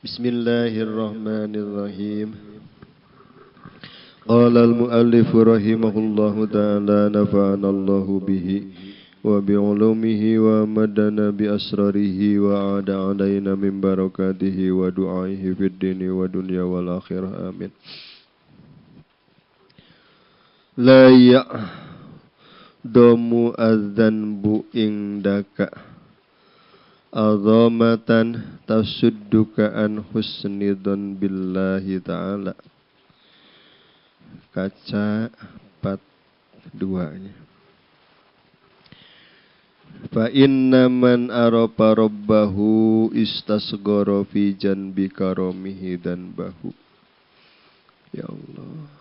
Bismillahirrahmanirrahim. Qala al-muallif rahimahullahu ta'ala nafa'ana Allahu bihi wa bi'ulumihi wa madana bi asrarihi wa 'ada 'alaina min barakatihi wa du'aihi fid dini wa dunya wal akhirah. Amin. La ya'damu adz-dzanbu indaka azamatan tasudduka an husnidon billahi ta'ala. Kaca 42-nya. Fa inna man arafa rabbahu istasghara fi janbi karamihi dan bahu. Ya Allah.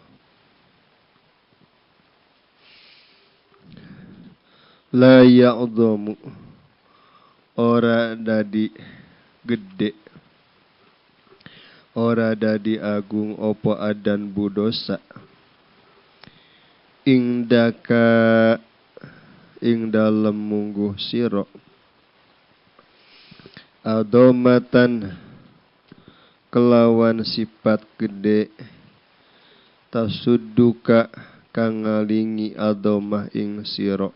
La ya'dhamu, ora dadi gede, ora dadi agung opo adan budosa ingdaka ing dalem mungguh sira adomatan kelawan sifat gede tasuduka kang ngalingi adomah ing sira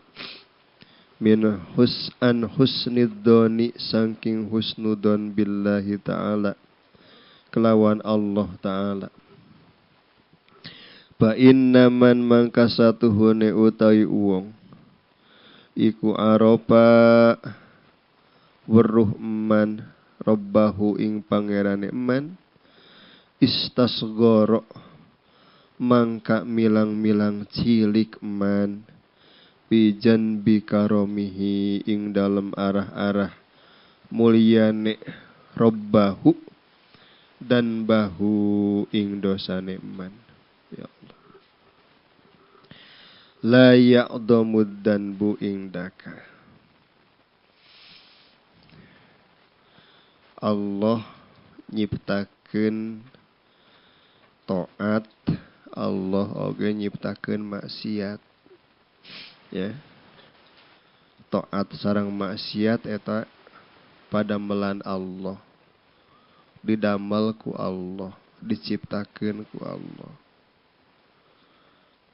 min hus'an husnidzoni saking husnudon billahi ta'ala kelawan Allah ta'ala. Fa inna man mangka satuhune utawi wong iku aropa weruh man robbahu ing pangerane man istasgoro mangka milang-milang cilik man bijan bikaromihi ing dalem arah-arah mulyane robbahu dan bahu ing dosane man. Ya Allah. La ya'dhamud danbu indaka. Allah nyiptakeun taat, Allah oge nyiptakeun maksiat. Ya. Taat sareng maksiat eta padamelan Allah. Didamel ku Allah, diciptakeun ku Allah.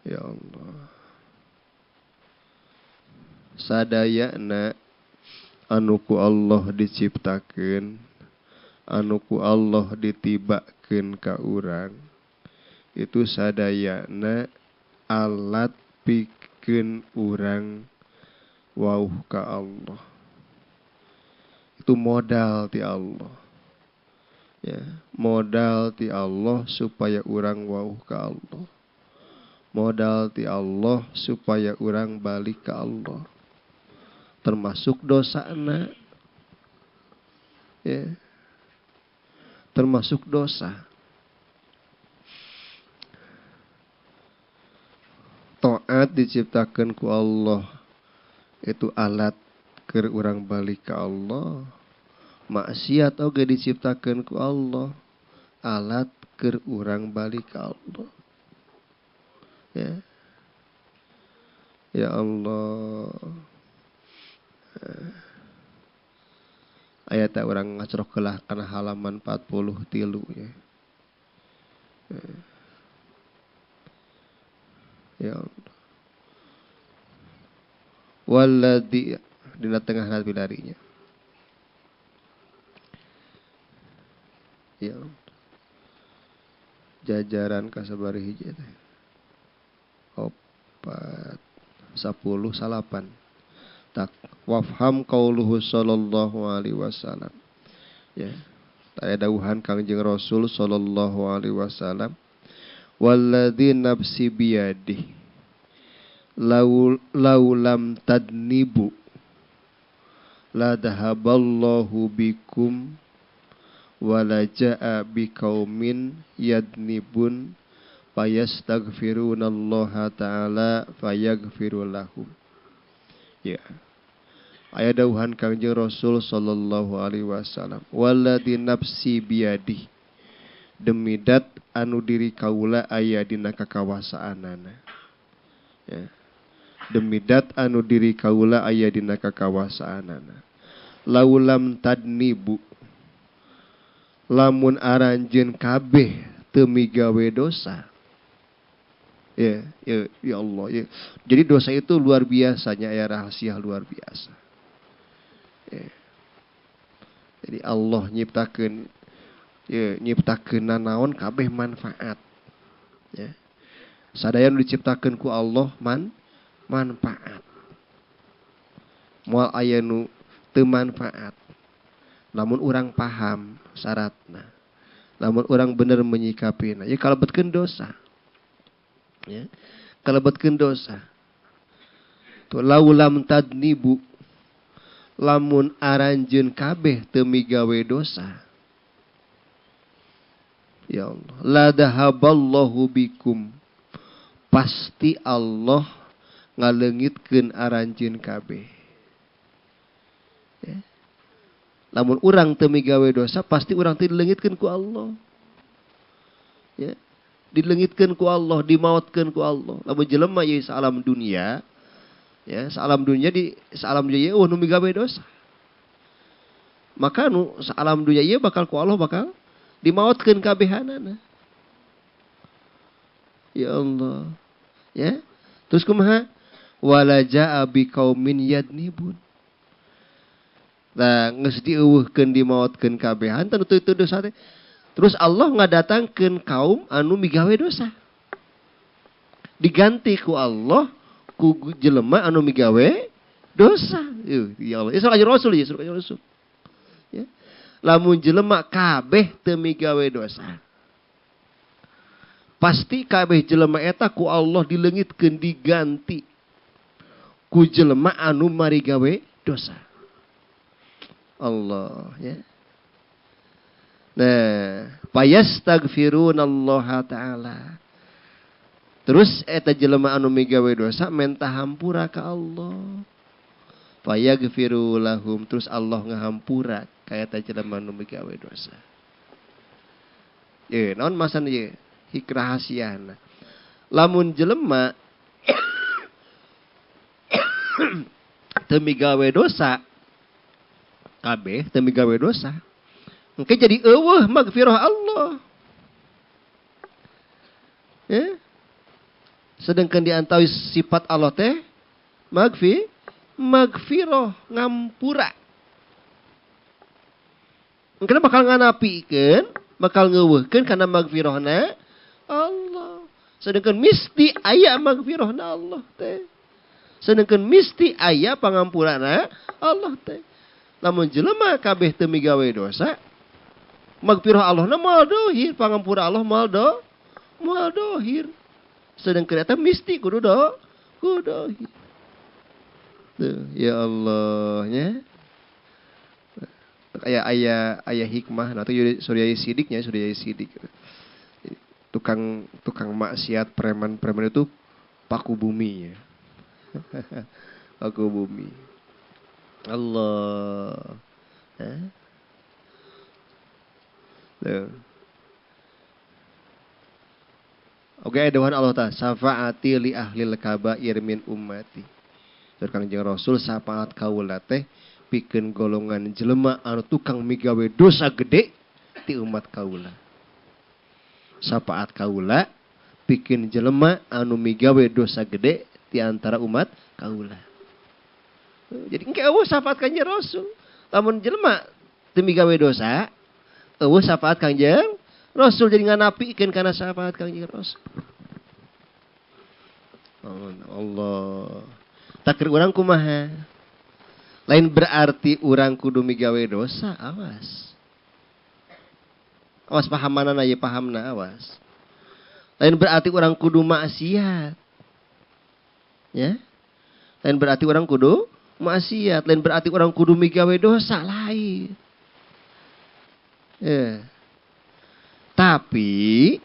Ya Allah. Sadayana anu ku Allah diciptakeun, anu ku Allah ditibakeun ka urang, itu sadayana alat pikeun urang wauh ka Allah. Itu modal ti Allah. Ya, modal ti Allah supaya urang wauh ka Allah. Modal ti Allah supaya urang balik ka Allah. Termasuk dosana. Ya. Termasuk dosa. Taat diciptakan ku Allah itu alat keur urang balik ka Allah. Maksiat oge diciptakan ku Allah alat keur urang balik ka Allah. Ya. Ya Allah. Ayat urang ngacrok kelah kana halaman 43 ya. Ya Allah. Walladzi dina tengah larinya. Ya Allah. Jajaran kasabari hiji teh. 4, 10, 9. Tak wafham qauluhu sallallahu alaihi wasallam. Ya. Taya dawuhan Kangjeng Rasul sallallahu alaihi wasallam. Walladzi nafsi biyadihi law lam tadnibu la dhahaballahu bikum wa la jaa biqaumin yadnibun fayastaghfirunallaha ta'ala fayaghfiru lahum. Ya. Aya dawuhan Kangjeng Rasul sallallahu alaihi wasallam, walladzi nafsi biyadihi, demi dat anu diri kaula aya dina kakawasaanana. Ya. Demi dat anu diri kaula aya dina kakawasaanana. Laulam tadnibu, Lamun aranjeun kabeh teu migawe dosa. Ya, ya, ya Allah, ya. Jadi dosa itu luar biasanya ya, rahasia luar biasa. Ya. Jadi Allah nyiptakeun, ya, nyiptakeun nanaon kabeh manfaat. Ya. Sadaya nu diciptakeun ku Allah manfaat. Moal aya nu teu manfaat. Lamun urang paham syaratna. Lamun urang bener menyikapina, ya kalebetkeun dosa. Ya, kalebetkeun dosa. Tu laulam tadnibu, lamun aranjeun kabeh teu migawe dosa. Ya Allah, la dahaballahu bikum. Pasti Allah ngaleungitkeun aranjeun kabeh. Ya. Lamun urang teu migawe dosa, pasti urang teh dileungitkeun ku Allah. Ya. Dileungitkeun ku Allah, dimaotkeun ku Allah. Lamun jelema ieu saalam dunia, ya, saalam dunia di saalam dunia eueuh nu migawe dosa. Maka nu saalam dunia ieu bakal ku Allah bakal dimaotkeun kabehanana. Ya Allah. Ya. Terus kumaha? Wala jaa biqaumin yadnibun. Nah, geus dieuweuhkeun dimaotkeun kabehan teu itu dosa teh. Terus Allah ngadatangkeun kaum anu migawe dosa. Diganti ku Allah ku jelema anu migawe dosa. Ya Allah. Ya surah Rasul, ya surah Rasul. Ya. Lamun jelema kabeh teu migawe dosa. Pasti kabeh jelema eta ku Allah dileungitkeun diganti ku jelema anu marigawe dosa. Allah, ya. Nah, fayastaghfirunallaha ta'ala. Terus eta jelema anu migawe dosa menta hampura ka Allah. Fayaghfiru lahum, terus Allah ngahampura ka eta jelema anu migawe dosa. Ye, naon masana ye? Hik rahasiana. Lamun jelema teu migawe dosa, kabeh teu migawe dosa. Engke jadi eueuh magfirah Allah. Ya. Sedangkan di antawis sifat Allah teh magfirah, ngampura. Engke bakal nganapikeun, bakal ngeuweuhkeun kana magfirahna Allah. Sedangkan misti aya magfirahna Allah teh. Sedangkan misti aya pangampurana Allah teh. Lamun jelema kabeh teu migawe dosa, magfirah Allah na moal dohir, pangampura Allah moal dohir. Sedangkan eta misti kudu dohir. Tuh, ya Allah nya. Aya aya hikmah, nah itu Suryai Sidiknya, Suryai Sidik. Tukang maksiat preman-preman itu paku bumi ya. Paku bumi. Allah. Tuh. Oke, dawuhan Allah ta, syafaati li ahlil kabair min ummati. Tur Kangjeng Rasul syafaat kaula teh pikeun golongan jelema anu tukang migawe dosa gede ti umat kaula. Syafaat kaula pikeun jelema anu migawe dosa gede ti antara umat kaula. Jadi engke eueuh syafaat Kangjeng Rasul. Lamun jelema teu migawe dosa, eueuh syafaat Kangjeng Rasul, jadi nganapikeun kana syafaat Kangjeng Rasul. Allah. Takir urang kumaha? Lain berarti urang kudu migawe dosa, awas. Awas pahamanana ye pahamna awas. Lain berarti urang kudu maksiat. Ya. Lain berarti urang kudu maksiat, lain berarti urang kudu migawe dosa lain. Ya. Tapi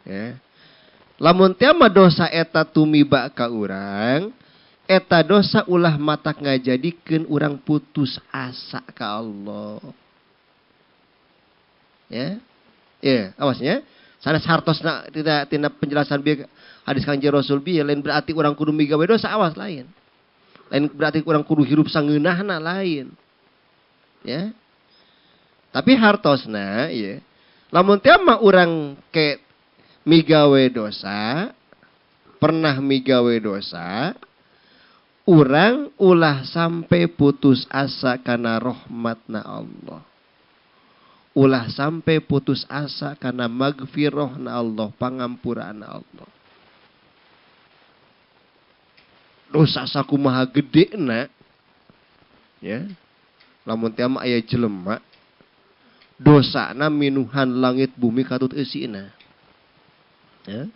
ya, lamun teh mah dosa eta tumiba ka urang, eta dosa ulah matak ngajadikeun urang putus asa ka Allah. Ya. Ya, awasnya. Sanes hartosna tidak tina penjelasan bieu hadis Kangjeng Rasul bieu lain berarti urang kudu migawe dosa, awas lain. Lain berarti urang kudu hirup sangeunahna lain. Ya. Tapi hartosna ya, lamun teh mah urang ke migawe dosa, pernah migawe dosa, urang ulah sampai putus asa karena rahmatna Allah. Ulah sampai putus asa karena magfirahna Allah, pangampurana Allah. Dosa sakumaha gedena ya. Lamun teh mah aya jelema dosana minuhan langit bumi katut eusina. Ya.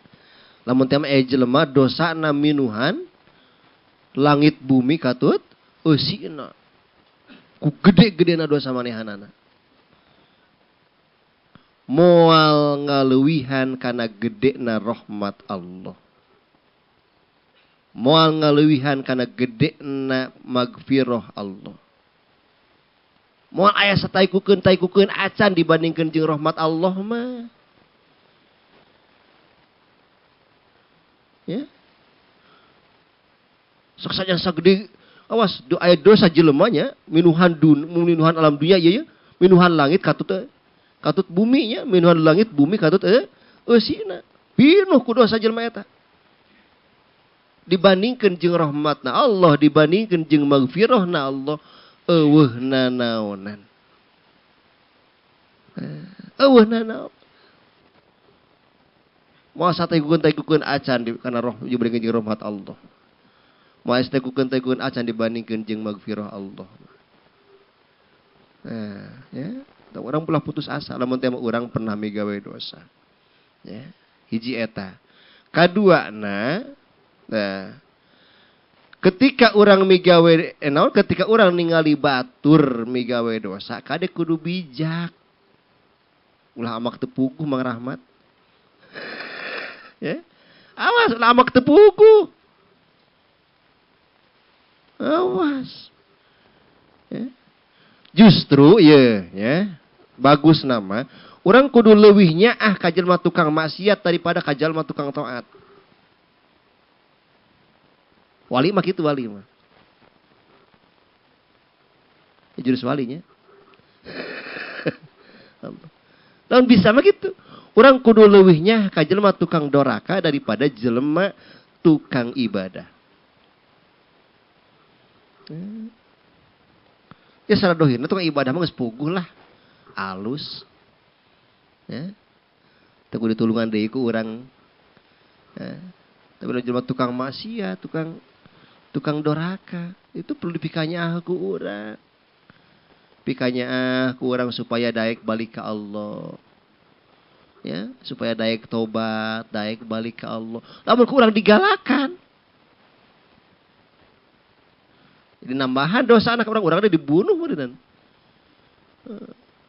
Lamun teh mah aya jelema dosana minuhan langit bumi katut eusina. Ku gede-gedena dosa manehanana. Moal ngaleuwihan kana gedena rahmat Allah. Moal ngaleuwihan kana gedena magfirah Allah. Moal aya sataikukeun-taikukeun acan dibandingkeun jeung rahmat Allah mah. Ya. Sok saja sagede awas do aya dosa jelema nya minuhan minuhan alam dunia ieu ya, minuhan langit katut katut bumi nya, minuhan langit bumi katut eusina. Pinuh ku dosa jelema eta. Dibandingkeun jeung rahmatna Allah, dibandingkeun jeung magfirahna Allah, eueuh nanaonan. Eueuh nanaon. Moal sataikukeun-taikukeun acan di kana roh dibandingkeun jeung rahmat Allah. Moal sataikukeun-taikukeun acan dibandingkeun jeung magfirah Allah. Nah, ya, orang pula putus asa lamun teh urang pernah migawe dosa. Ya, hiji eta. Kaduana, nah, ketika orang migawe naon, ketika orang ningali batur migawe dosa, kade kudu bijak. Ulah amak teu puguh Mang Rahmat. Ya. Awas ulah amak teu puguh. Awas. Ya. Justru ye, ya, bagus nama, orang kudu leuwihnya ah ka jelema tukang maksiat daripada ka jelema tukang taat. Wali mah kitu wali mah. Ya, jurus walinya. Lamun bisa mah gitu. Urang kudu leuwihnya ka jelema tukang doraka daripada jelema tukang ibadah. Ya salah dohirna tukang ibadah mah geus puguh lah. Alus. Ya. Teu kudu ditulungan deui ku urang. Ya. Tapi jelema tukang maksiat, tukang doraka, itu perlu dipikanya ku urang. Pikanya ku urang supaya daek balik ke Allah. Ya, supaya daek tobat, daek balik ke Allah. Lamun ku urang digalakan. Jadi nambahan dosa anak urang, urang dibunuh meureun.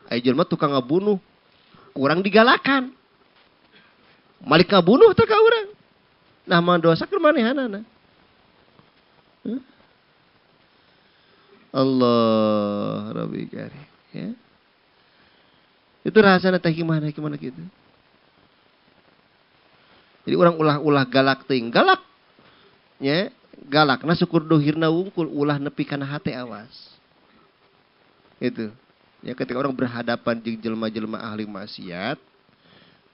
Aya jelema tukang ngabunuh, kurang digalakan. Malik ngabunuh teh ka urang. Nah, mah dosa keur manehanana. Allah Rabbi Karim, ya. Itu rahasiana teh gimana gitu. Jadi orang ulah-ulah galak teuing, galak. Nya, galakna syukur dohirna wungkul, ulah nepi kana hate awas. Itu. Ya, ketika orang berhadapan jeung jelema-jelema ahli maksiat,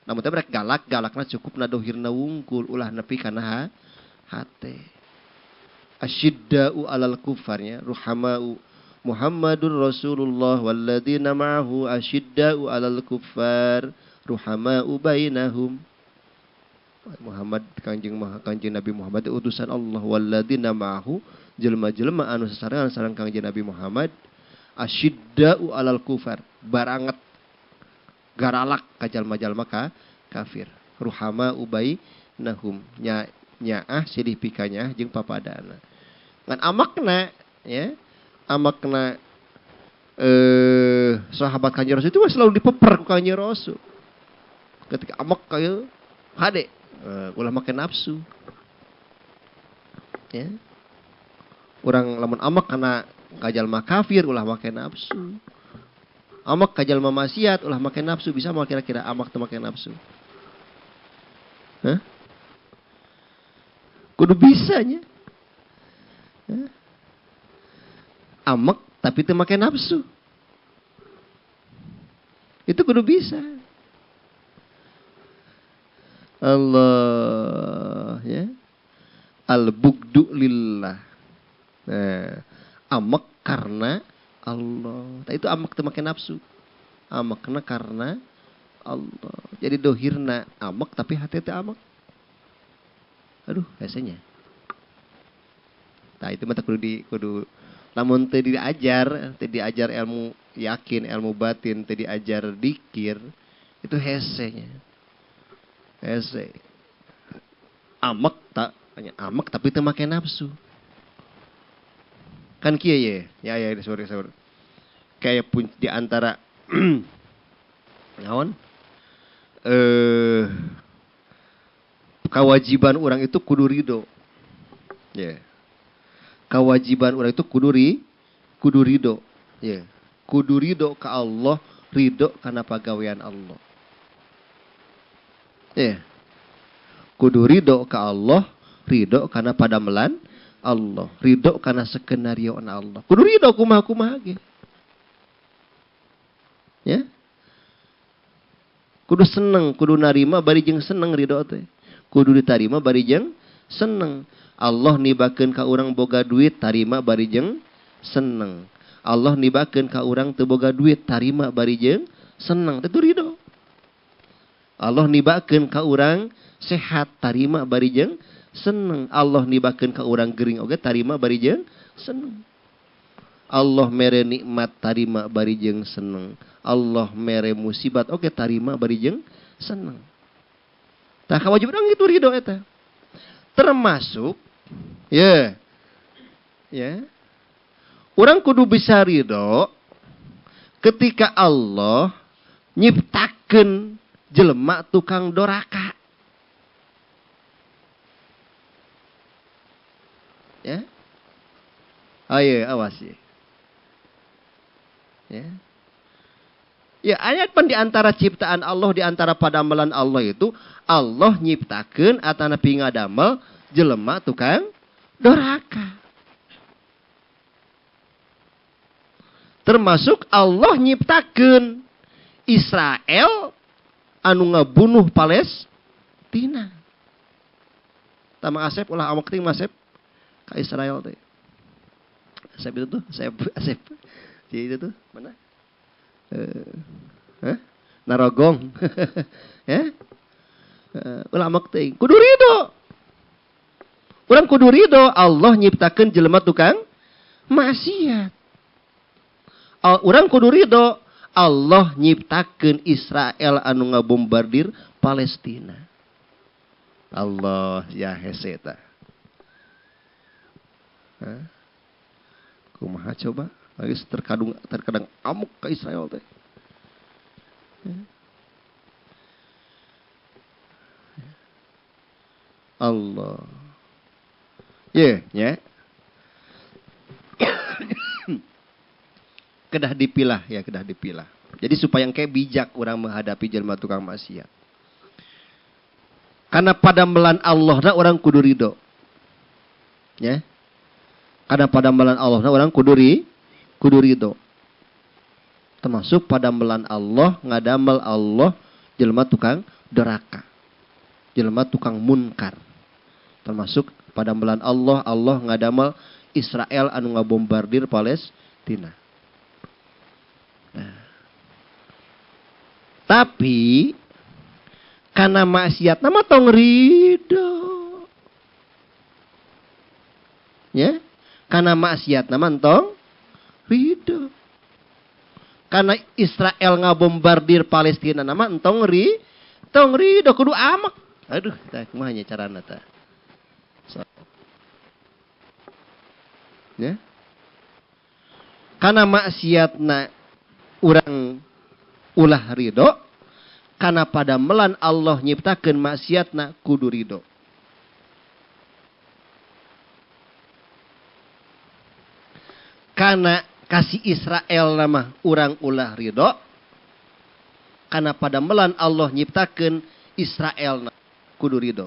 namun teh mereka galak, galakna cukup na dohirna wungkul, ulah nepi kana hate. Asyidda'u alal kufarnya, ruhama'u Muhammadur Rasulullah walladzina ma'ahu asyidda'u alal kufar ruhama'u bainahum. Muhammad kanjeng Nabi Muhammad utusan Allah, walladzina ma'ahu jelema-jelema anu sasarengan sareng kanjeng Nabi Muhammad asyidda'u alal kufar, baranget garalak ka jalma-jalma ka kafir, ruhama'u bainahum, nya nyaah silih pikanya jeung papadana. Ngan amakna ya, amakna sahabat Kanjeng Rasul itu selalu dipeper ku Kanjeng Rasul. Ketika amak kayu hade ulah make nafsu. Ya. Urang lamun amak kana ka jalma kafir ulah make nafsu. Amak ka jalma maksiat ulah make nafsu, bisa moal kira-kira amak teu make nafsu. Hah? Kudu bisanya. Amek tapi teu make nafsu. Itu kudu bisa. Allah ya. Al-bugdu lillah. Nah, amek karena Allah. Nah, itu amek teu make nafsu. Amekna karena Allah. Jadi dohirna amek tapi hati teh amek. Aduh, hesenya. Nah, itu mah kudu lamun teu diajar ilmu yakin, ilmu batin, teu diajar dikir, itu hesenya. Hese. Amek tak hanya amek tapi teu make nafsu. Kan kieu ye. Ya ya sorry. Kayak pun di antara naon? Kewajiban orang itu kudu ridho. Ya. Yeah. Kewajiban orang itu kudu ridho. Ya. Yeah. Kudu ridho ke Allah, ridho karena pagawean Allah. Ya. Yeah. Kudu ridho ke Allah, ridho karena padamelan Allah, ridho karena skenario Allah. Kudu ridho kumaha-kumaha ge. Ya. Kudu seneng, kudu narima bari jeung seneng ridho teh. Kudu ditarima bari jeung seneng. Allah nibakeun ka urang boga duit, tarima bari jeung seneng. Allah nibakeun ka urang teu boga duit, tarima bari jeung seneng. Teu ridho. Allah nibakeun ka urang sehat, tarima bari jeung seneng. Allah nibakeun ka urang gering oge, tarima bari jeung seneng. Allah mere nikmat, tarima bari jeung seneng. Allah mere musibat oge, tarima bari jeung seneng. Tah kewajiban urang itu ridho eta. Termasuk ya. Ya. Urang kudu bisa ridho ketika Allah nyiptakeun jelema tukang doraka. Ya. Ayo awas ya. Ya. Ya, ayat pan di antara ciptaan Allah, di antara padamelan Allah itu Allah nyiptakeun atanapi ngadamel jelema tukang doraka. Termasuk Allah nyiptakeun Israel anu ngabunuh Palestina. Tama Asep ulah awak ting Asep ka Israel teh. Asep itu tuh, Asep. Jadi itu tuh mana? Narogong. Ya. Ulah amak teuing. Kudu ridho. Urang kudu ridho Allah nyiptakeun jelema tukang maksiat. Urang kudu ridho Allah nyiptakeun Israel anu ngabombardir Palestina. Allah ya hese ta. Kumaha coba? Geus terkadang amuk ke Israel teh. Allah. Ye, ya. Kedah dipilah ya, kedah dipilah. Jadi supaya engke bijak orang menghadapi jelema tukang maksiat. Karena padamelan Allah na orang kudu ridho. Ya. Karena padamelan Allah na orang kudu ridho. Termasuk padamelan Allah, ngadamel Allah jelema tukang doraka. Jelema tukang munkar. Termasuk padamelan Allah, Allah ngadamel Israel anu ngabombardir Palestina. Nah. Tapi karena maksiat nama tong ridho. Ya, karena maksiat nama tong ridho. Karena Israel ngabombardir Palestina nama entong tong ridho kudu amak. Aduh, tah kumaha nya carana tah. So. Ya. Karena maksiatna urang ulah ridho, karena pada melan Allah nyiptakeun maksiatna kudu ridho. Karena kasih Israel nama urang ulah ridho, karena pada melan Allah nyiptakeun Israel kudu ridho.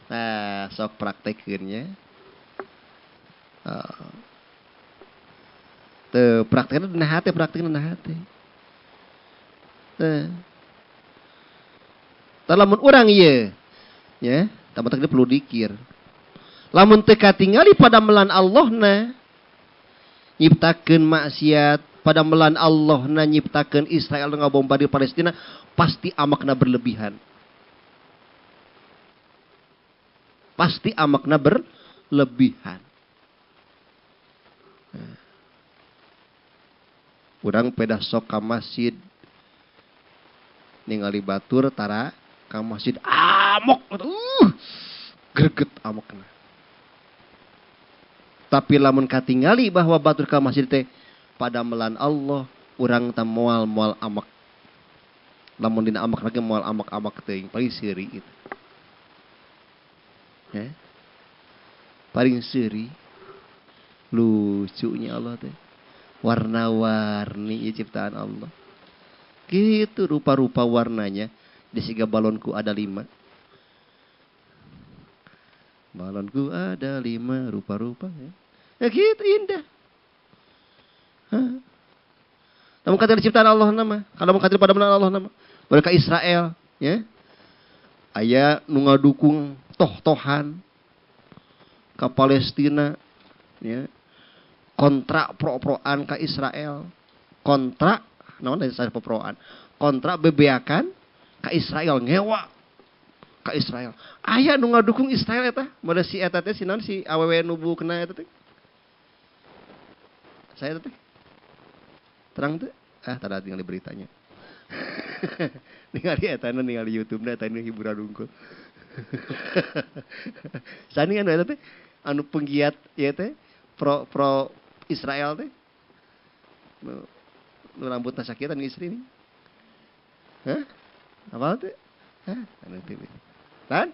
Nah, sok praktekeunnya. Teu praktekna dina hate, praktekna dina hate. Tah lamun urang ieu nya, tah matak perlu dikir. Lamun teu katingali pada melan Allahna nyiptakeun maksiat, pada melan Allahna nyiptakeun Israel ngabombardir Palestina, pasti amakna berlebihan. Pasti amakna berlebihan. Nah. Urang pedah sok ka masjid ningali batur tara ka masjid amok, greget amokna. Tapi lamun katingali bahwa batur ka masjid teh pada melan Allah, urang teh moal-moal amak. Lamun dina amak lagi moal amak-amak teuing, paling seuri itu. Ya. Paling seuri. Lucunya Allah teh. Warna-warni ciptaan Allah. Gitu rupa-rupa warnanya. Di siga balonku ada 5. Balonku ada 5 rupa-rupa ya. Ya gitu indah. Hah? Namun kata ciptaan Allah nama, kalau kata pada menan Allah nama. Mereka Israel, ya. Aya nu ngadukung toh-tohan ke Palestina, ya. Kontra pro-proan ke Israel, kontra naon dari saya pro-proan, kontra bebeakan ke Israel ngewa ke Israel. Aya nu ngadukung Israel eta, mode si eta teh si naon si awewe nu bukna eta teh. Saya teh terang teh, ah tadi tinggal di beritanya. Ningali eta nu ningali YouTube na eta nu hiburan unggul. Sani anu eta teh anu penggiat ieu teh pro pro Israel teh. Nu rambutna sakitan istri nih. Hah? Apa teh? Hah? Anu teh. Lan?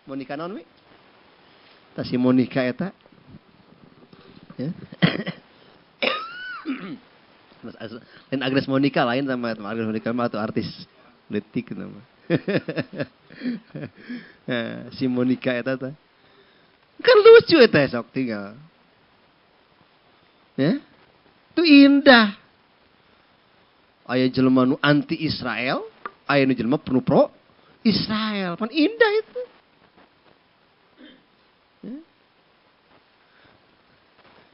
Monica naon we? Tah si Monica eta. Ya. Lain Agnes Monica lain sama Agnes Monica mah atau artis letik nama. Si Monica eta teh. Kan lucu eta sok tinggal. Ya. Itu indah. Aya jelema nu anti Israel, aya nu jelema penuh pro Israel. Pan indah itu. Ya.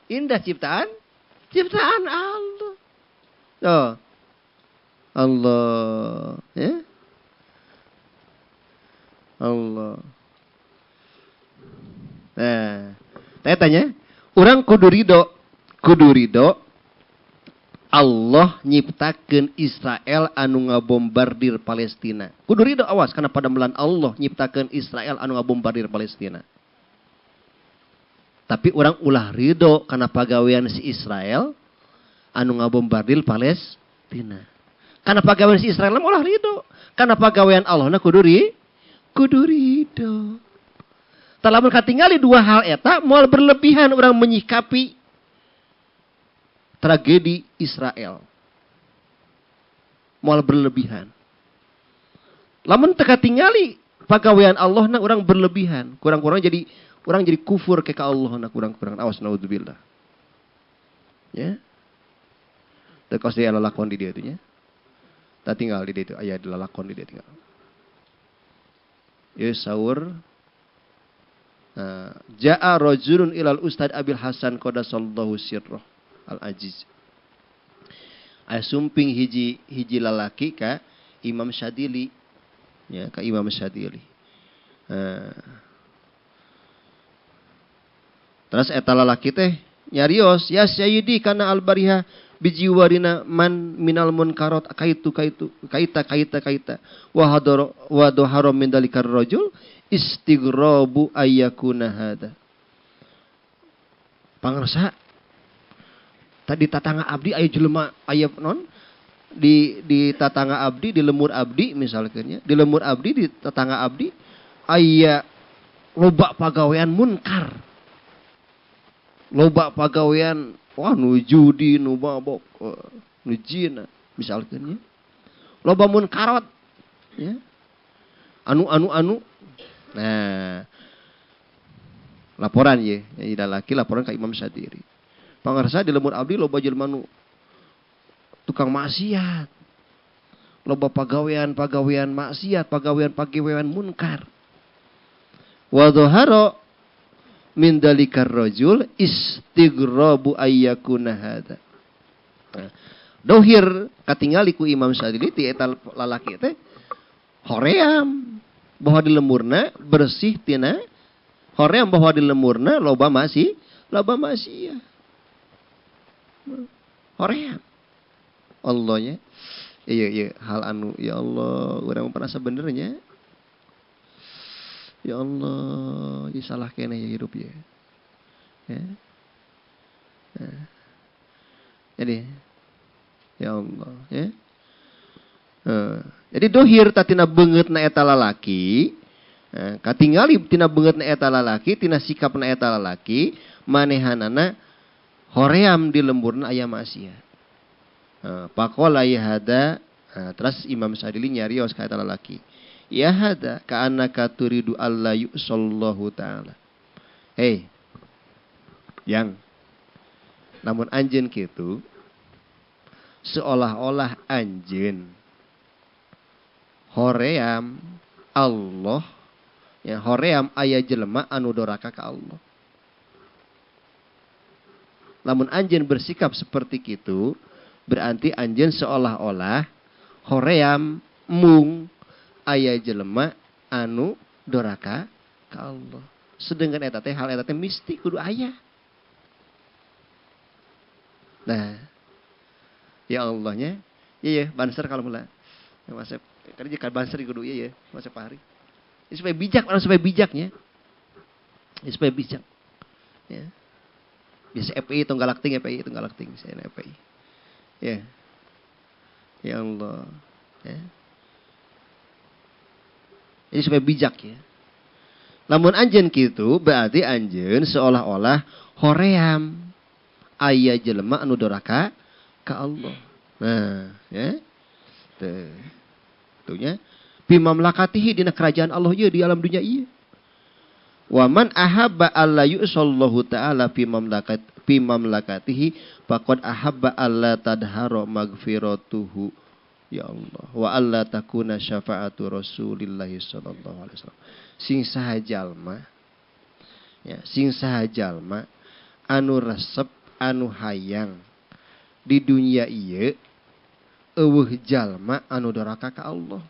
Indah ciptaan Allah. Oh. Allah, ya. Allah. Nah, saya tanya, orang kudu ridho Allah nyiptakeun Israel anu ngabombardir Palestina. Kudu ridho awas karena pada melan Allah nyiptakeun Israel anu ngabombardir Palestina. Tapi orang ulah ridho karena pagawean si Israel anu ngabombardir Palestina. Karena pagawean si Israel ulah ridho. Karena pagawean Allah na kudu ridho. Tah lamun katingali dua hal eta moal berlebihan orang menyikapi tragedi Israel. Moal berlebihan. Lamun teu katingali pagawean Allah na orang berlebihan, kurang-kurang jadi orang jadi kufur ke Allah na kurang-kurang. Awas naudzubillah. Ya. Teu kos dia lalakon di dia itu nya. Tah tinggal di dia itu aya lalakon di dia tinggal. Ya saur ja'a rajulun ilal ustad Abil Hasan qadasallahu sirrah al-aziz. Aya sumping hiji lalaki ka Imam Syadili. Ya, ka Imam Syadili. Terus eta lalaki teh nyarios, ya sayyidi kana al-bariha bijiwarina man minal munkarat kaitu kaitu kaita kaita kaita wa hadara wa dhahara min dalikar rajul istighrabu ayyakuna hada. Pangersa tadi tatangga abdi aya jelema aya non di tatangga abdi di lemur abdi misalkan ya, di lemur abdi di tetangga abdi aya loba pagawean munkar. Loba pagawean wah nu judi nu mabok nu zina misalkan ya. Loba munkarat ya. Anu anu anu. Nah, laporan ye, ya laki laporan ke Imam Syadiri. Pangarsa di lemur abdi loba jelema nu tukang maksiat. Loba pagawean-pagawean maksiat, pagawean-pagawean munkar. Wa dhahara min dalikar rajul istighrabu ayyakuna hadza. Nah, dohir katingali ku Imam Syadzili ti eta lalaki teh hoream bahwa di lemurna bersih tina hoream bahwa di lemurna loba masih loba maksiat. Hoream. Allahnya iya iya hal anu ya Allah urang pernah sebenarnya ya Allah ya salah kene ya hidup ya. Ya. Nah. Jadi ya Allah ya. Jadi dohir tatina beungeutna eta lalaki, katingali tina beungeutna eta lalaki, tina sikapna eta lalaki, manehanana hoream di lemburna aya maksiat. Faqala ya hada, terus Imam Syadzili nyarios ka eta lalaki. Ya hada ka'annaka turidu alla yusallahu ta'ala. Hei. Yang namun anjeun kitu seolah-olah anjeun hoream Allah, ya hoream aya jelema anu doraka ka Allah. Lamun anjeun bersikap seperti kitu, berarti anjeun seolah-olah hoream mung aya jelema anu doraka ka Allah. Sedangkan eta teh hal eta teh misti kudu aya. Nah, ya Allahnya, iya ya, banser kalau mula. Ya, Mas karena jika banser kudu iya ya, Mas Fahri. Ya, supaya bijak, orang supaya bijaknya. Ya, supaya bijak. Ya. Biasa FPI tunggalakting, FPI tunggalakting, saya FPI. Ya. Ya Allah, ya. Jadi supaya bijak ya. Lamun anjeun kitu berarti anjeun seolah-olah hoream aya jelema anu doraka ka Allah. Nah, ya. Tuh. Tuhnya bi mamlakatihi dina kerajaan Allah ieu di alam dunia ieu. Wa man ahabba alla yusallahu ta'ala fi mamlakat fi mamlakatihi faqad ahabba alla tadhara magfiratuhu. Ya Allah wa alla takuna syafaatu Rasulillahi sallallahu alaihi wasallam. Sing saha jalma ya, sing saha jalma anu resep anu hayang di dunia ieu eueuh jalma anu doraka ka Allah.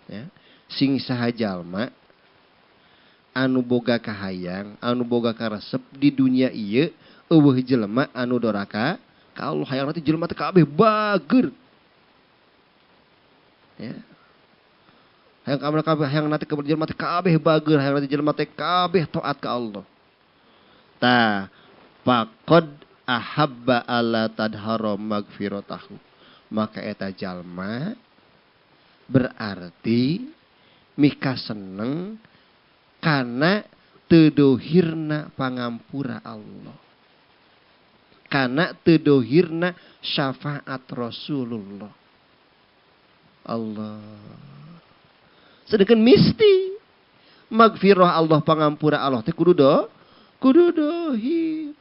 Ya, sing saha jalma anu boga kahayang, anu boga karesep di dunia ieu eueuh jelema anu doraka ka Allah. Hayang nanti jelema teh kabeh bager. Ya. Hayang kabeh hayang nanti ke jelema teh kabeh bager, hayang nanti jelema teh kabeh taat ka Allah. Tah, faqad ahabba alla tadhara magfiratahu. Maka eta jalma berarti mika seneng kana teu dohirna pangampura Allah. Kana teu dohirna syafaat Rasulullah. Allah. Sedangkan misti magfirah Allah pangampura Allah teh kudu do, kudu dohir.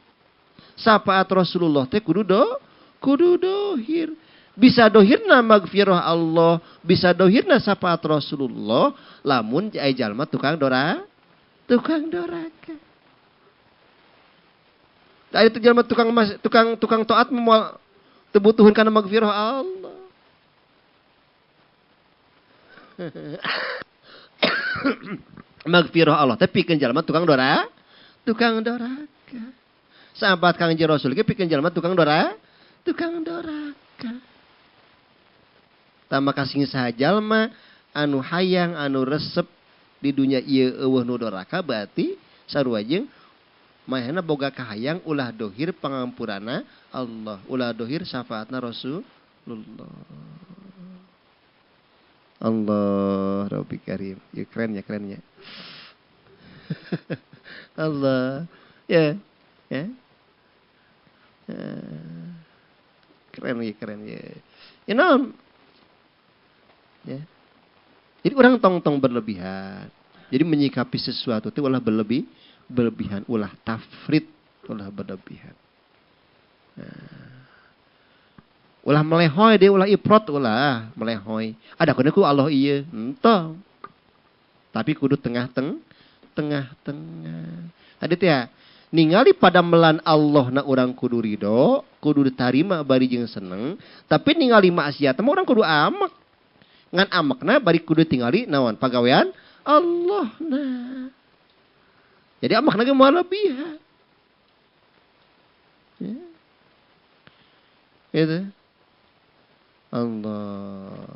Syafaat Rasulullah teh kudu do, kudu dohir. Bisa dohirna magfirah Allah, bisa dohirna syafaat Rasulullah lamun aya jalma tukang dora, tukang doraka. Aya teh jalma tukang tukang tukang taat moal teu butuhun kana magfirah Allah. Magfirah Allah teh pikeun jalma tukang dora, tukang doraka. Sahabat Kangjeng Rasul ge pikeun jalma tukang dora, tukang doraka. Tah maka sing saha jalma anu hayang anu resep di dunia ieu eueuh nu doraka berarti sarua jeung mahena boga kahayang ulah dohir pangampurana Allah, ulah dohir syafaatna Rasulullah. Allah Rabbi Karim. Ya keren ya, keren ya. Allah. Ya, ya. Keren ya, keren ya. Ya naon? Ya. Jadi orang tong-tong berlebihan. Jadi menyikapi sesuatu itu ulah berlebihan, ulah tafrid, ulah berlebihan. Nah. Ulah melehoy deh, ulah iprot, ulah melehoy. Ada kudu ku Allah ieu, entong. Tapi kudu tengah-tengah. Tadi teh ya, ningali padamelan Allah na urang kudu ridho, kudu ditarima bari jeung seneng, tapi ningali maksiat mah urang kudu amek. Ngan amekna bari kudu tingali naon pagawean Allah na. Jadi amekna ge moal lebihan. Ya. Gitu. Allah.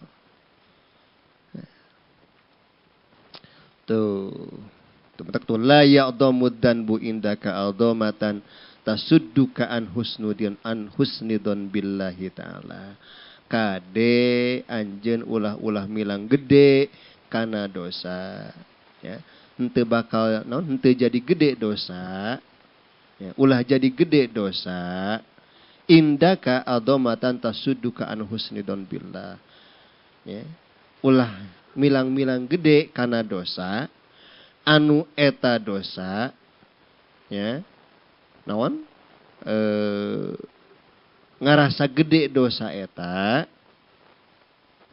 Tuh. Tuh tuh la ya'dhamu dzanbu indaka adhamatan tasudduka an husnudin an husnidon billahi ta'ala. Kade anjeun ulah-ulah milang gede kana dosa, ya. Henteu bakal naon henteu jadi gede dosa. Ya, ulah jadi gede dosa. Indaka adhamatan tasudduka an husnidon billah. Ya. Ulah milang-milang gede kana dosa anu eta dosa, ya. Naon? Ngarasa gede dosa eta,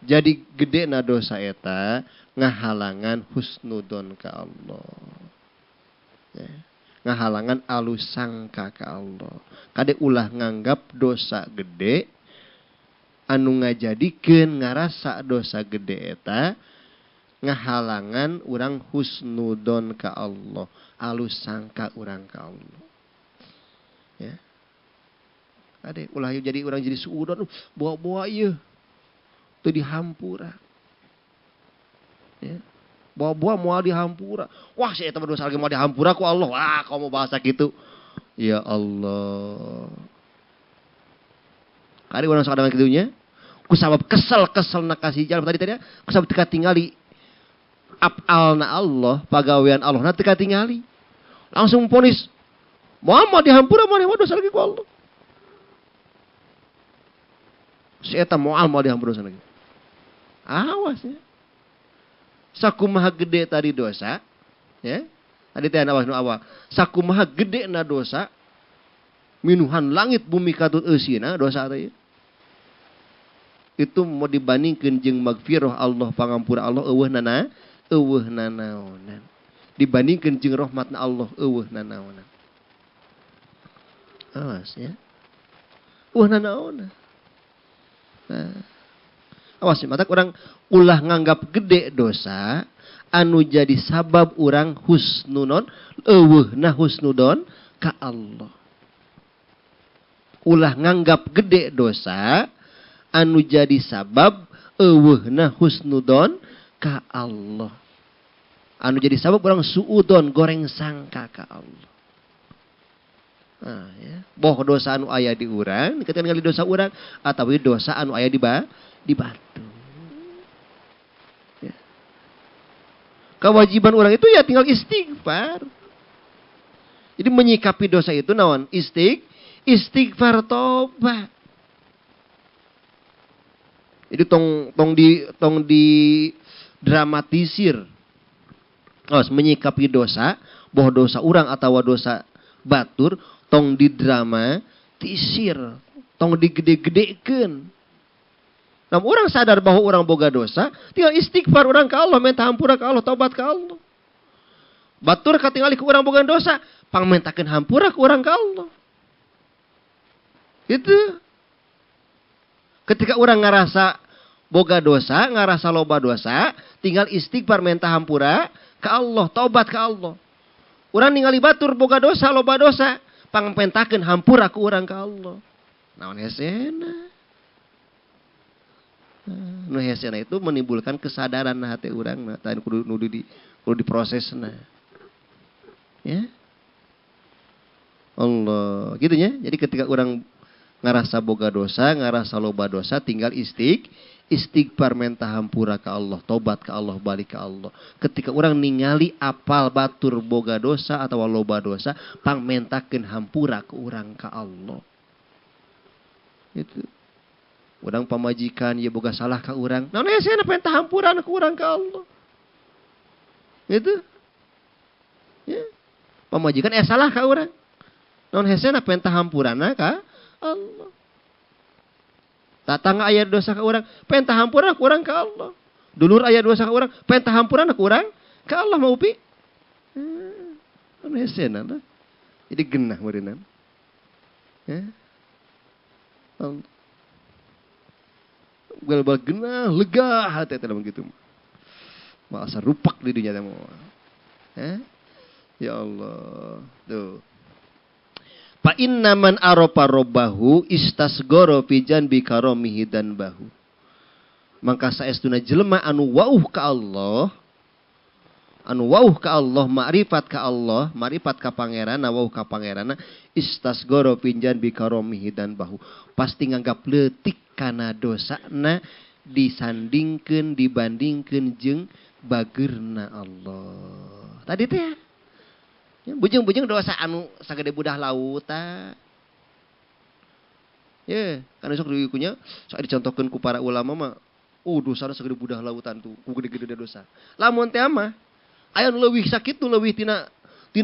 jadi gede na dosa eta ngahalangan husnudon ka Allah. Ya. Ngahalangan alus sangka ka Allah. Kade ulah nganggap dosa gede anu ngajadikeun ngarasa dosa gede eta ngahalangan urang husnudon ka Allah, alus sangka urang ka Allah. Ya. Kade ulah jadi urang jadi suudon, bawa-bawa ieu teu dihampura. Ya. Bawa-bawa moal dihampura. Wah, si eta mah dosa lagi moal dihampura ku Allah. Wah, kamu bahasa gitu. Ya Allah. Kali urang sok ada kitunya. Ku sabab kesel-kesel na kasih jalan tadi tadi ku sabab teu katingali afalna Allah, pagawean Allah na teu katingali. Langsung ponis. Moal moal dihampura moal dosa lagi ku Allah. Si eta moal moal dihampura dosa lagi. Awas ya. Sakumaha gede tadi dosa, ya. Tadi teh awas nu awal. Sakumaha gede na dosa, minuhan langit bumi katut eusina dosa teh. Itu mau dibandingkeun jeung magfirah Allah, pangampura Allah eueuh nana, eueuh nanaonan. Dibandingkeun jeung rahmatna Allah eueuh nanaonan. Awas ya. Eueuh nanaonan. Nah. Awas ya, matak orang ulah nganggap gede dosa anu jadi sabab urang husnudon eueuhna husnudon ka Allah. Ulah nganggap gede dosa anu jadi sabab eueuhna husnudon ka Allah. Anu jadi sabab urang suudon goreng sangka ka Allah. Nah, ya. Boh dosa anu aya di urang, ketika ningali dosa urang atawa dosa anu aya di di batu. Ya. Kewajiban orang itu ya tinggal istighfar. Jadi menyikapi dosa itu naon? Istighfar tobat. Jadi tong di dramatisir. Oh, menyikapi dosa, boh dosa orang atau dosa batur, tong didramatisir, tong digede-gedekeun. Nah, orang sadar bahwa orang boga dosa, tinggal istighfar orang ke Allah, minta hampura ke Allah, tobat ke Allah. Batur katingali ke orang boga dosa, pangmentakeun hampura ke orang ke Allah. Itu. Ketika orang ngerasa boga dosa, ngerasa loba dosa, tinggal istighfar minta hampura ke Allah, tobat ke Allah. Orang ningali batur boga dosa, loba dosa, pangmentakeun hampura ke orang ke Allah. Naon hesena? Nu hesena itu menimbulkan kesadaran hati urang, nah, tadi kudu kudu diprosesna. Ya. Allah, gitu nya. Jadi ketika orang ngerasa boga dosa, ngerasa loba dosa, tinggal istighfar minta hampura ke Allah, tobat ke Allah, balik ke Allah. Ketika orang ningali apal batur boga dosa atau loba dosa, pangmentakeun hampura ke urang ka Allah. Itu. Urang pamajikan ya boga salah ka urang. Naon hesena minta hampura ke urang ka Allah. Gitu. Ya. Pamajikan salah ka urang. Naon hesena minta hampurana ka Allah. Tatangga aya dosa ka urang, penta hampura ku urang ka Allah. Dulur aya dosa ka urang, penta hampura ku urang ka Allah mau pi. Anu hesena lah. Jadi genah meureunna. Ya. Allah. Bal genah lega hati teh lamun kitu mah. Masa rupak di dunia teh mah. Ya. Ya Allah. Tuh. Fa inna man arafa rabbahu istasgara fi janbi karamihi dan bahu. Mangka saestuna jelema anu wauh ka Allah, anu wauh ka Allah, ma'rifat ka Allah, ma'rifat ka pangeranna, wauh ka pangeranna, istasgara fi janbi karamihi dan bahu. Pasti nganggap leutik kana dosana disandingkeun, dibandingkeun jeung bageurna Allah. Tadi teh ya. Bujeng-bujeng dosa anu sagede budah lautan. Ya, kan sok diikunya, sok dicontohkeun ku para ulama mah, oh dosana sagede budah lautan tuh, ku gede-gede dosa. Lamun teh mah aya nu leuwih sakitu, leuwih tina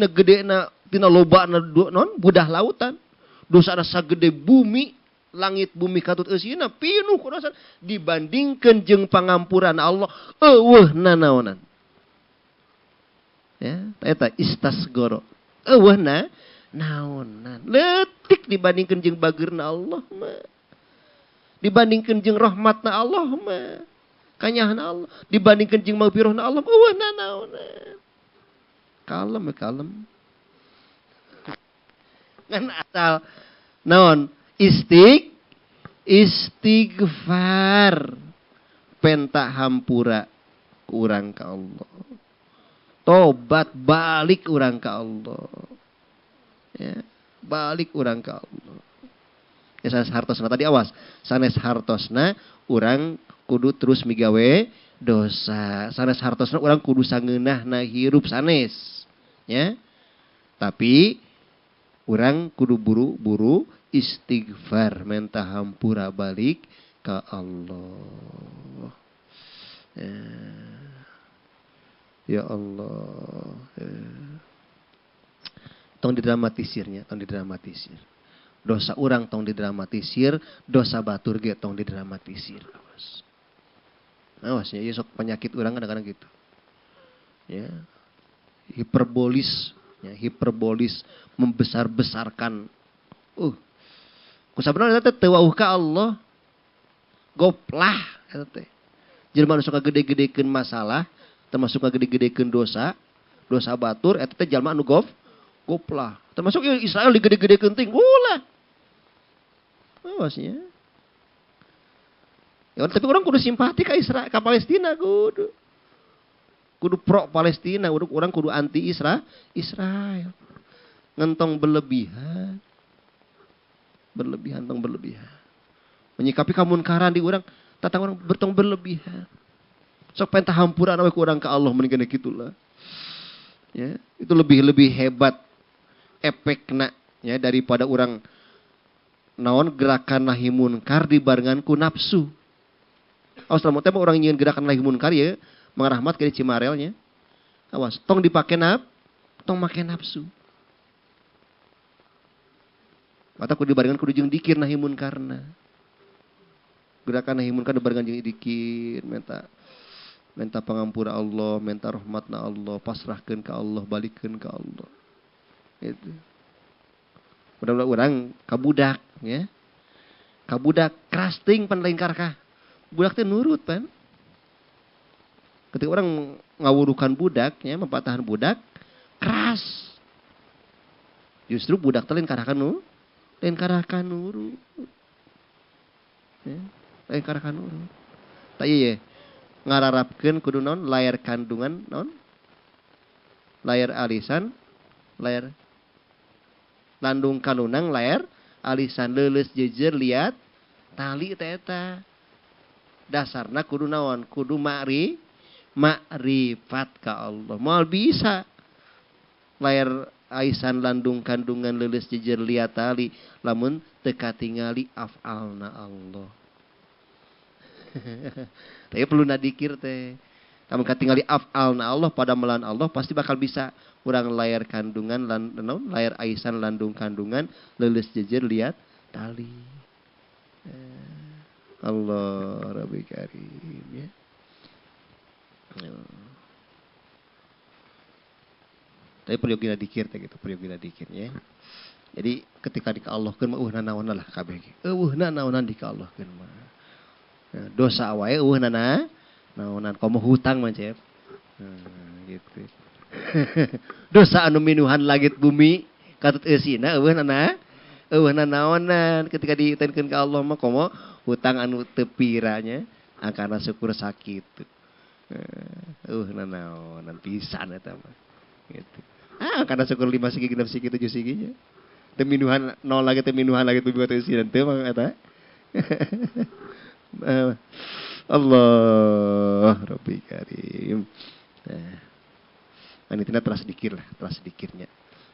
gedena, tina lobana non budah lautan. Dosana sagede bumi, langit bumi katut eusina pinuh ku dosa dibandingkeun jeung pangampuran Allah, eueuh nanaonan. Ya, eta istasgoro. Eueuh na naonan. Leutik dibandingkeun jeung bageurna Allah mah. Dibandingkeun jeung rahmatna Allah mah. Kanyahna Allah, dibandingkeun jeung magfirahna Allah, eueuh na naonan. Kalem ya kalem. Ngan asal naon? Istighfar. Penta hampura urang ka Allah. Tobat balik urang ka Allah. Ya, balik urang ka Allah. Ya sanes hartosna tadi awas, sanes hartosna urang kudu terus migawe dosa. Sanes hartosna urang kudu sangeunahna hirup sanes. Ya. Tapi urang kudu buru-buru istighfar, menta hampura balik ka Allah. Ya. Ya Allah. Ya. Tong didramatisirnya, tong didramatisir. Dosa urang tong didramatisir, dosa batur ge tong didramatisir. Awas. Awas ya, sok penyakit urang kadang-kadang gitu. Ya. Hiperbolis, ya, hiperbolis membesar-besarkan. Kusabenerna eta teh teu wauh ka Allah. Goplah eta teh. Jelema nu sok ngagede-gedekeun masalah, termasuk ngagede-gedekeun dosa, dosa batur eta teh jalma anu goplah. Termasuk Israel digede-gedekeun ting, ulah. Awasnya. Ya, tapi orang kudu simpati ka Israel, ka Palestina kudu. Kudu pro Palestina, orang kudu anti Israel. Ngentong berlebihan. Berlebihan tong berlebihan. Menyikapi kamunkaran di urang, tatang orang bertong berlebihan. Sok pentah hampuran we ku urang ka Allah mendingan kitulah. Ya, itu lebih hebat efekna ya daripada urang naon gerakan nahi munkar dibarengan ku nafsu. Awas lamun teh urang nyieun gerakan nahi munkar ya, Mang Rahmat ke Cimarelnya. Awas, tong dipake tong make nafsu. Mata kudu dibarengan kudu jeung dikir nahi munkarna. Gerakan nahi munkar dibarengan jeung dikir, minta pangampura Allah, minta rahmatna Allah, pasrahkeun ka Allah, balikeun ka Allah. Itu. Mudah-mudahan urang kabudak ya. Kabudak keras ting pan lain karkah. Budak teh nurut pan. Ketika orang ngawurukan budak ya, mempatahan budak keras. Justru budak teh lain karahkan nu, lain karahkan nurut. Ya, lain karahkan nurut. Tah ieu ye. Ngararapkeun kudu naon layar kandungan naon? Layar alisan, layar landung kanunang layar alisan leuleus jejer liat tali teh eta. Dasarna kudu naon? Kudu makrifat ka Allah. Moal bisa layar aisan landung kandungan leuleus jejer liat tali lamun teu katingali afalna Allah. Tapi perlu nadikir teh. Lamun katingali afalna Allah pada melan Allah pasti bakal bisa urang layar kandungan naon layar aisan landung kandungan leuleus jejer liat tali. Allah Rabbi Karim ya. Tapi peryogi dikir teh gitu, peryogi dikir ya. Jadi ketika dikaallahkeun mah eueuh nanaonan lah kabeh ge. Eueuh nanaonan dikaallahkeun mah. Nah, dosa wae eueuh nanaonan komo hutang mah Cep. Nah, gitu. Dosa anu minuhan langit bumi katut eusina eueuh eueuh nanaonan ketika diutankeun ka Allah mah komo hutang anu teu piranya angkana syukur sakitu. Eueuh nanaonan pisan eta mah. Gitu. Ah, karena syukur 5 sigi, 6 sigi, 7 sigi nya. Teu minuhan 0 lagi, teu minuhan lagi teu eusinan teu mah eta. Allah Rabbi Karim. Nah, ini teras dikir lah, teras dikirnya.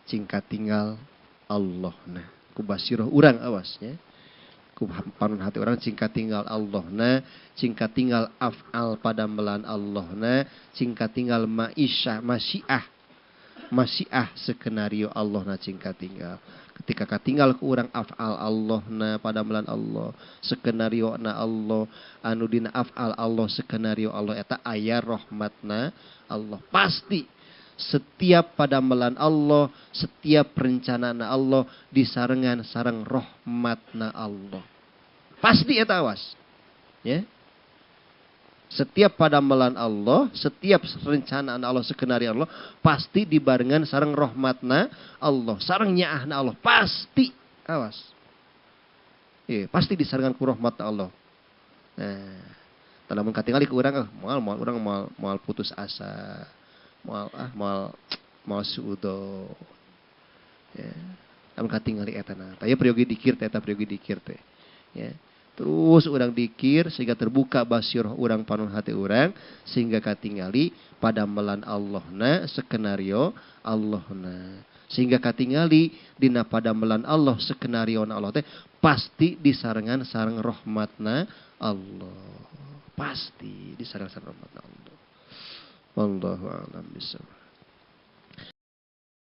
Cingkat tinggal Allah nah. Ku basiroh urang awasnya. Ku panon hati orang cingkat tinggal Allah na, cingkat tinggal af'al padamelan Allah na, cingkat tinggal ma'isyah, masyiah. Masyiah skenario Allah na cingkat tinggal. Ketika katinggal ke urang af'al Allah na padamelan Allah, skenario na Allah, anu dina af'al Allah skenario Allah eta aya rahmatna Allah. Pasti setiap padamelan Allah, setiap perencanaan Allah disarengan sareng rahmatna Allah. Pasti eta awas. Ya. Setiap padamelan Allah, setiap rencanaan Allah, skenario Allah pasti dibarengan sareng rahmatna Allah, sareng nyaahna Allah, pasti awas. Iya, pasti disarengan ku rahmatna Allah. Nah, lamun katingali ku urang moal moal urang moal moal putus asa. Moal ah moal moal suudzon. Ya. Lamun katingali eta na. Tah peryogi dikir teh eta peryogi dikir teh. Ya. Terus urang dikir sehingga terbuka basirah urang panon hati urang sehingga katingali padamelan Allahna skenario Allahna sehingga katingali dina padamelan Allah skenario Allah teh pasti disarengan sareng rahmatna Allah, pasti disarengan sareng rahmatna Allah. Wallahu a'lam bishawab.